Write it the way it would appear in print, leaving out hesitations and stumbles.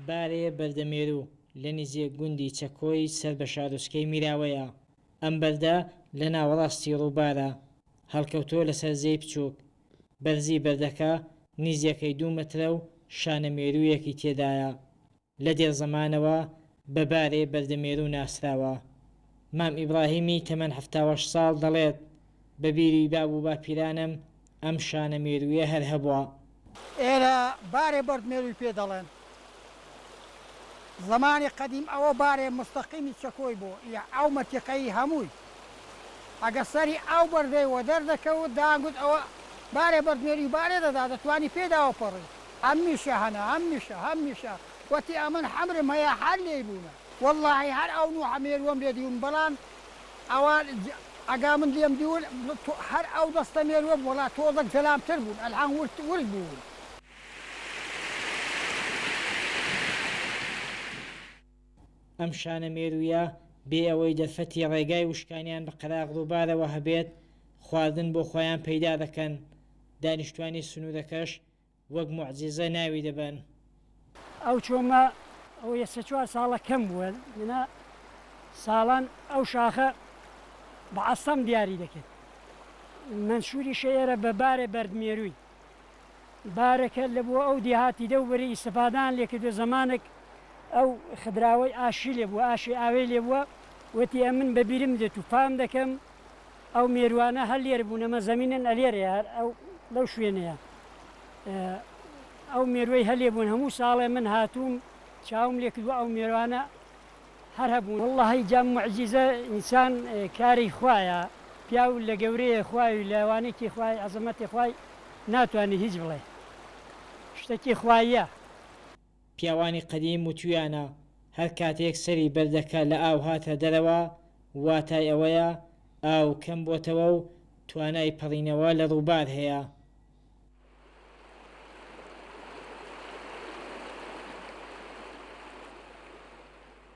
بارێ بەردەمێروو لە نزیک گوندی چەکۆی سەر بە شارۆچکەی میراوەیە. ئەم بەردە لە ناوەڕاستی ڕووبارە، هەڵکەوتووە لەسەر زێی بچووک. بەرزی بەردەکە نیزیەکەی دوو مەترە و شانە مێروویەکی تێدایە. لە دێرزەمانەوە بە بارێ بەردەمێروو ناسراوە. مام ئیبراهیمی تەمەن 78 ساڵ دەڵێت، بە بیری باب و باپیرانم ئەم شانە مێروویە هەر هەبووە. ئێرە بارێ بەرد مێرووی پێ دەڵێن. زەمانی قەدیم ئەوە بارێ موستەقیمی چەکۆی بۆ ی ئەو مەتیقەی هەمووی ئەگە سەری ئەو بەردەی وەدەر دەکەوت دەیانگوت ئەوە بارێ بەرد مێرووی بارێ دەدا دەتوانی پێداوە پەڕی. هەمیشە هەنە هەمیشە هەمیشە وەتی ئەمن حەمرم هەیە هەر لێی بوونە وەڵاهی هەر ئەو نوعە مێرووەم لێ دیون بەڵام ئەوە ئەگا من لێم دیون هەر ئەو دەستە مێرووە بوو وەڵا تۆزەک جەلامتر بوون ئەلحان ورد ورد بوون. ئەم شانە مێروویە بێ ئەوەی دەرفەتی ڕێگای وشکانیان بە قەراغ ڕووبارەوە هەبێت، خواردن بۆ خۆیان پەیدا دەکەن، دانیشتوانی سنوورەکەش وەک موعجیزە ناوی دەبەن. ئەو چۆمە ئەوە سێ چوار ساڵە کەم بووە دەنا ساڵان ئەو شاخە بە عەستەم دیاری دەکرد مەنشوریشە ئێرە بە بارێ بەرد مێرووی بارەکە لە بۆ ئەو دیهاتی دەو بەری ئیستفادەیان لێ کردوە زەمانێک ئەو خدراوەی ئاشی لێ بووە ئاشی ئاوێی لێ بووە وتی ئەمن بە بیرم دێت و فام دەکەم ئەو مێروانە هەر لێرە بوون ئەمە زەمینن ئەلێرەیە هەر ئەو لەو شوێنەیە ئەو مێروەی هەر لێ بوون هەموو ساڵێ من هاتووم چاوم لێ کردووە ئەو مێروانە هەر هەبوون. وەڵڵاهی جا موعجیزە ئینسان کاری خوایە پیاو لە گەورەیە خوای و لە وانێکی خوای عەزەمەتی خوای ناتوانێ هیچ بڵێ شتەکی خواییە. پیاوانی قەدیم وتویانە هەر کاتێک سەری بەردەکە لە ئاو هاتە دەرەوە واتای ئەوەیە ئاو کەم بۆتەوە و توانای پەڕینەوە لە ڕووبار هەیە.